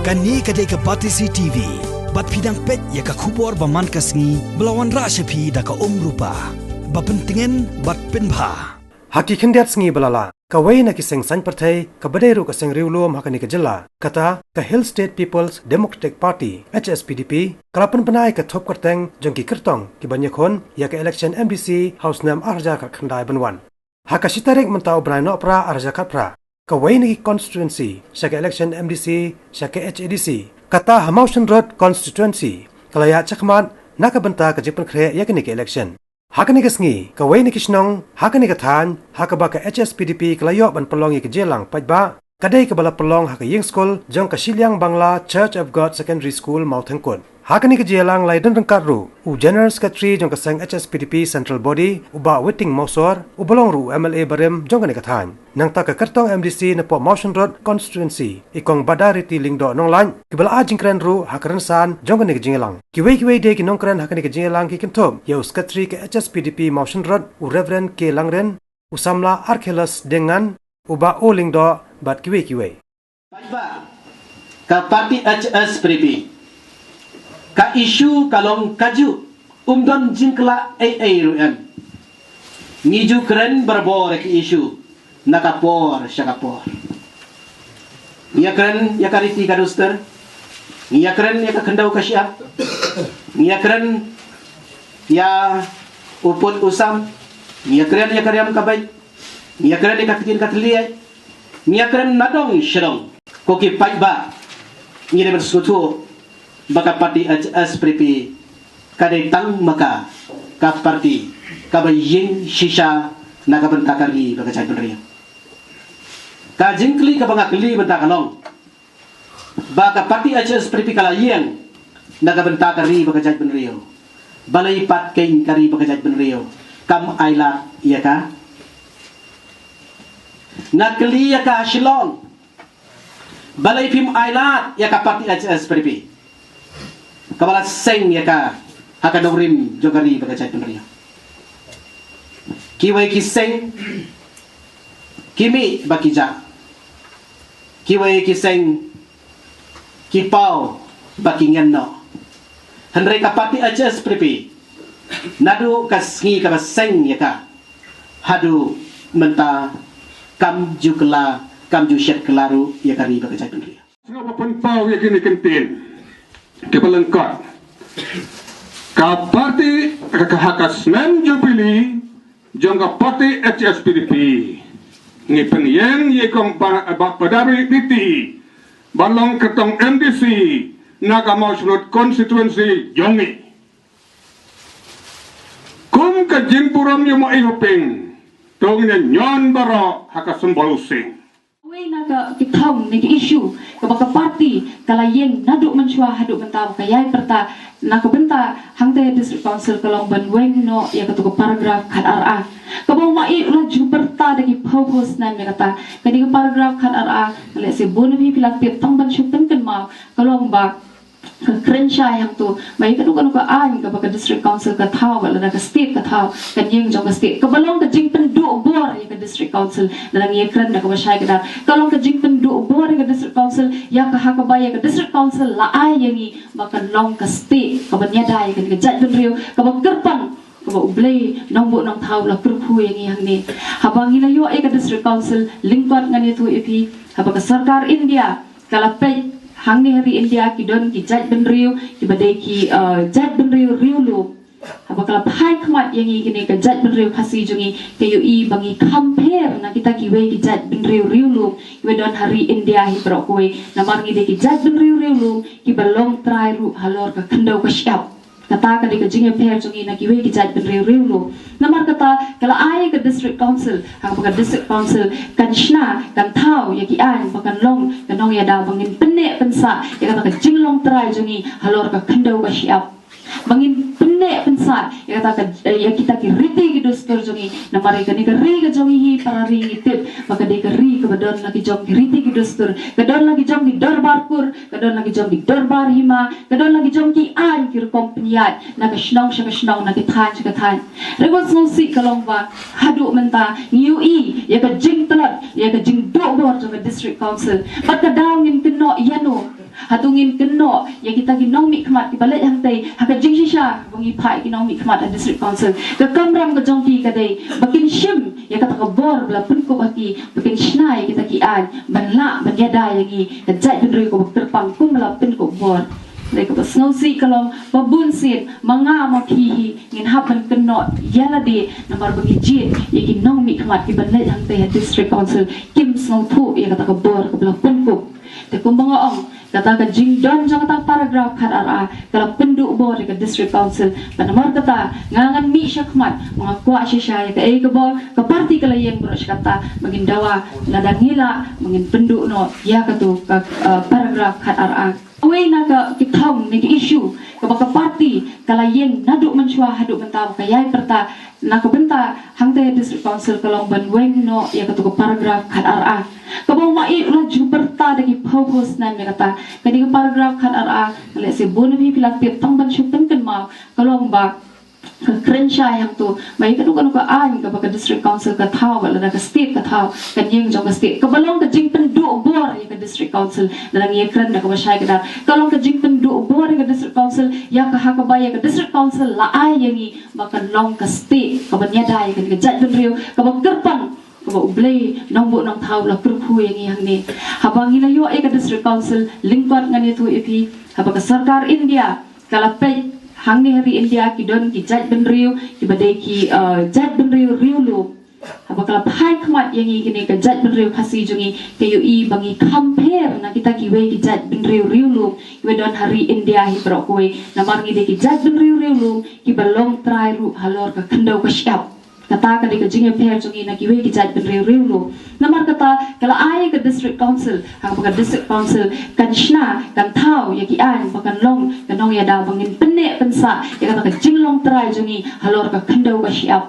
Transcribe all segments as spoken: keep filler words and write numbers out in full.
Kane ka dei ka Batesi T V. Bad phi dang peit ïa ka khubor ba man ka sngi ba la wanrah sha phi da ka Umrupa. Ba pyntngen bad pynbha. Ha ki khyndiat sngi ba la lah, kawei na ki seng saiñ pyrthei kaba dei ruh ka seng riewlum ha kane ka jylla, kata ka Hill State People's Democratic Party, H S P D P, ka la pynbna ïa ka thup kyrteng jong ki kyrtong kiban ïakhun ïa ka election M D C ha u snem ar hajar khatkhyndai ban wan. Ha ka shi tarik mynta u bnai Nohprah ar hajar khatphra, kawei na ki constituency sha ka election M D C sha ka H A D C, kata ha Mawshynrut constituency, ka la ïaid shakhmat na ka bynta ka jingpynkhreh ïa kane ka election. Ha kane ka sngi, kawei na ki shnong ha kane ka thaiñ ha kaba ka H S P D P ka la ïoh ban pynlong ïa ka jingïalang paidbah, ka dei kaba la pynlong ha ka ïingskul jong ka Shiliang Bangla Church of God Secondary School, Mawthengkut. Ha kane ka jingïalang la ïadon ryngkat ruh u General Secretary jong ka seng H S P D P Central Body, u Bah Witing Mawsor, uba long ruh u M L A barim jong kane ka thaiñ. Nangta ka kyrtong M D C napoh Mawshynrut constituency, i Kong Badariti Lyngdoh Nonglait, kiba la ai jingkren ruh ha ka rynsan jong kane ka jingïalang. Kiwei kiwei de ki nongkren ha kane ka jingïalang ki kynthup ïa u Secretary ka H S P D P Mawshynrut, u Reverend K Langrin, u samla Archelaus Dengan, u Bah O Lyngdoh bad kiwei kiwei. Paidbah, ka party H S P D P, ka issue ka long kajuh, um don jingkylla ei ei ruh em. Ngi ju kren barabor ïa ki issue na ka por sha ka por. Ngi ïakren ïa ka riti ka dustur, ngi ïakren ïa ka khyndew ka shyiap, ngi ïakren ïa u pud u sam, ngi ïakren ïa ka riam ka beit, ngi ïakren ïa ka ktien ka thylliej, ngi ïakren nadong shadong. Ko ki paidbah, ngi dei ban sngewthuh ba ka party H S P D P ka dei tang ma ka, ka party kaba ïeng shisha na ka bynta ka ri bad ka jaitbynriew. Ka jingkylli kaba nga kylli mynta ka long ba ka party H S P D P ka la ïeng na ka bynta ka ri bad ka jaitbynriew, balei pat keiñ ka ri bad ka jaitbynriew kam ailad ïa ka? Nga kylli ïa ka ha Shillong, balei phim ailad ïa ka party H S P D P kaba la seng ïa ka ha ka nongrim jong ka ri bad ka jaitbynriew? Kiwei ki seng ki mih ba ki jah, kiwei ki seng ki paw ba ki ngen noh. Hynrei ka party H S P D P, naduh ka sngi kaba seng ïa ka haduh mynta, kam ju kylla, kam ju shet kylla ruh ïa ka ri bad ka jaitbynriew. Sngewbha pynpaw ïa kine ki ktien kiba lyngkot. Ka party, ka, ka, ha ka snem Jubilee jong ka party H S P D P, ngi pynïeng ïa i Kong Ba-, Ba-, Badariti Biti ban long kyrtong M D C na ka Mawshynrut constituency jong ngi. Kum ka jingburom ïa u Mei Hoping, to ngin ïa ñion baroh ha ka symbol u sing. Wei na ka ki thong ne ki issue kaba ka party ka la ïeng naduh mynshuwa haduh mynta ba ka ïai pyrta na ka bynta hangta District Council ka long ban weng noh ïa katu ka paragraph khatar A. Kaba u Mei u la ju pyrta da ki phew phew snem ïa kata. Kane ka paragraph khatar A, lehse bun na phi phi la tip, tang ban shu pynkynmaw, ka long ba ka kren shai hangto ba ïa kano kano ka aiñ kaba ka District Council ka thaw, lada ka state ka thaw, ka niam jong ka state, kaba long ka jingpynduh bor ïa ka District Council, lada ngi ïa kren da kaba shai kdar, ka long ka jingpynduh bor ïa ka District Council, ïa ka ha kaba ïa ka District Council la ai ïa ngi ba kan long ka state kaba ïada ïa ka jaitbynriew, kaba kyrpang, kaba U Blei Nongbuh Nongthaw la kyrkhu ïa ngi hangne. Haba ngi la ïoh ïa ka District Council, lyngkot ngan ïathuh ïa phi, haba ka sorkar India ka la peit hangne ha ri India, ki don ki jaitbynriew kiba dei ki, eh, jaitbynriew riewlum. Haba ka la phai khmat ïa ngi kine ka jaitbynriew Khasi jong ngi, ka ïohi ba ngi kham pher na kita kiwei ki jaitbynriew riewlum kiba don ha ri India hi baroh kawei. Namar ngi dei ki jaitbynriew riewlum kiba long trai ruh halor ka khyndew ka shyiap. Kata ka dei ka jingïapher jong ngi na kiwei ki jaitbynriew riewlum. Namar kata ka la ai ka District Council, ha kaba ka District Council kan shna, kan thaw ïa ki aiñ ba kan long ka nongïada ba ngin pynneh pynsah ïa kata ka jinglong trai jong ngi halor ka khyndew ka shyiap. Ba ngin pynneh pynsah ïa kata ka, ïa kita ki riti ki dustur jong ngi. Namar ïa kane ka ri ka jong ngi hi, para ri, ngi tip ba ka dei ka ri kaba don la ki jong ki riti ki dustur, ka don la ki jong ki dorbar kur, ka don la ki jong ki dorbar hima, ka don la ki jong ki aiñ ki rukom pynïaid na ka shnong sha ka shnong, na ka thaiñ sha ka thaiñ. Hynrei wat sngewsih, ka long ba haduh mynta ngi ïohi ïa ka jingtlot, ïa ka jingduh bor jong ka District Council. Bad ka daw ngin kynnoh ïano? Hato ngin kynnoh ïa kita ki nongmihkhmat kiba leit hangtei ha ka jingshisha ba ngi phah ïa ki nongmihkhmat ha District Council? Ka kamram ka jong ki ka dei ba kin shim ïa kata ka bor ba la pynkup ha ki, ba kin shna ïa kita ki aiñ ban lah ban ïada ïa ngi ka jaitbynriew kaba kyrpang kumba la pynkup bor. Dei kaba sngewsih ka long ba bun sien ma nga ma phi hi ngin hap ban kynnoh ïa lade namar ba ngi jied ïa ki nongmihkhmat kiba leit hangtei ha District Council kim sngewthuh ïa kata ka bor kaba la pynkup. Te kumba nga ong, kata ka jingdon jong kata paragraph khat ar a ka la pynduh bor ïa ka District Council. Bad namar kata nga ngan mih shakhmat, nga kwah shisha ïa kaei kaba ka party ka la ïeng baroh shi katta, ba ngin dawa lada ngi lah ba ngin pynduh noh ïa katu ka, uh, paragraph khat ar a. Kawei na ka ki thong ne ki issue kaba ka party ka la ïeng naduh mynshuwa haduh mynta ba ka ïai pyrta na ka bynta hangtei District Council ka long ban weng noh ïa katu ka paragraph khat ar a. Kaba u Maieit u la ju pyrta da ki phew phew snem ïa kata. Kane ka paragraph khat ar a, lehse bun na phi phi la tip, tang ban shu pynkynmaw, ka long ba ka kren shai hangto ba ïa kano kano ka aiñ kaba ka District Council ka thaw, lada ka State ka thaw, ka niam jong ka State, kaba long ka jingpynduh bor ïa ka District Council. Lada ngi ïa kren da kaba shai kdar, ka long ka jingpynduh bor ïa ka District Council, ïa ka ha kaba ïa ka District Council la ai ïa ngi ba kan long ka State kaba ïada ïa ka jaitbynriew kaba kyrpang, kaba U Blei Nongbuh Nongthaw u la kyrkhu ïa ngi hangne. Haba ngi la ïoh ïa ka District Council, lyngkot ngan ïathuh ïa phi, haba ka sorkar India ka la peit hangne ha ri India ki don ki jaitbynriew kiba dei ki, uh, jaitbynriew riewlum. Haba ka la phai khmat ïa ngi kine ka jaitbynriew Khasi jong ngi, ka ïohi ba ngi kham pher na kita kiwei ki jaitbynriew riewlum kiba don ha ri India hi baroh kawei, namar ngi dei ki jaitbynriew riewlum kiba long trai ruh halor ka khyndew ka shyiap. Kata ka dei ka jingïapher jong ngi na kiwei ki jaitbynriew riewlum. Namar kata ka la ai ka District Council, ha kaba ka District Council kan shna, kan thaw ïa ki aiñ ba kan long ka nongïada ba ngin pynneh pynsah ïa kata ka jinglong trai jong ngi halor ka khyndew ka shyiap.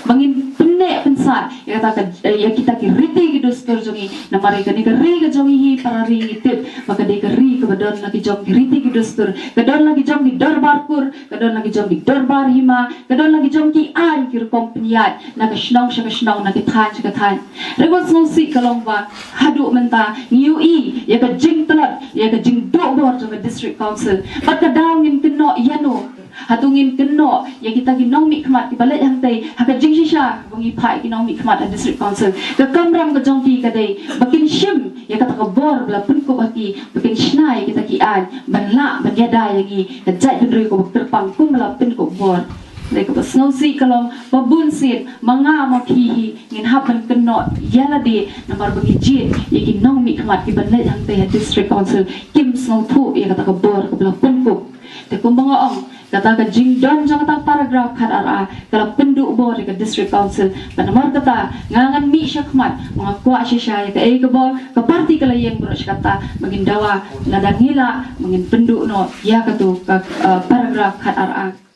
Ba ngin pynneh pynsah ïa kata ka, ïa kita ki riti ki dustur jong ngi. Namar ïa kane ka ri ka jong ngi hi para ri, ngi tip ba ka dei ka ri kaba don la ki jong ki riti ki dustur, ka don la ki jong ki dorbar kur, ka don la ki jong ki dorbar hima, ka don la ki jong ki aiñ ki rukom pynïaid na ka shnong sha ka shnong, na ka thaiñ sha ka thaiñ. Hynrei kaba sngewsih ka long ba haduh mynta ngi ïohi ïa ka jingtlot, ïa ka jingduh bor jong ka District Council. Bad ka daw ngin kynnoh ïano? Hato ngin kynnoh ïa kita ki nongmihkhmat kiba leit hangtei ha ka jingshisha ba ngi phah ïa ki nongmihkhmat ha District Council? Ka kamram ka jong ki ka dei ba kin shim ïa kata ka bor ba la pynkup ha ki, ba kin shna ïa kita ki aiñ ban lah ban ïada ïa ngi ka jaitbynriew kaba kyrpang kumba la pynkup bor. Dei kaba sngewsih ka long ba bun sien ma nga ma phi hi ngin hap ban kynnoh ïa lade namar ba ngi jied ïa ki nongmihkhmat kiba leit hangtei ha District Council kim sngewthuh ïa kata ka bor kaba la pynkup. Te kumba nga ong, kata ka jingdon jong kata paragraph khat ar a ka la pynduh bor ïa ka District Council. Bad namar kata nga ngan mih shakhmat, nga kwah shisha ïa kaei kaba ka party ka la ïeng baroh shi katta, ba ngin dawa lada ngi lah ba ngin pynduh noh ïa katu ka, uh, paragraph khat ar a.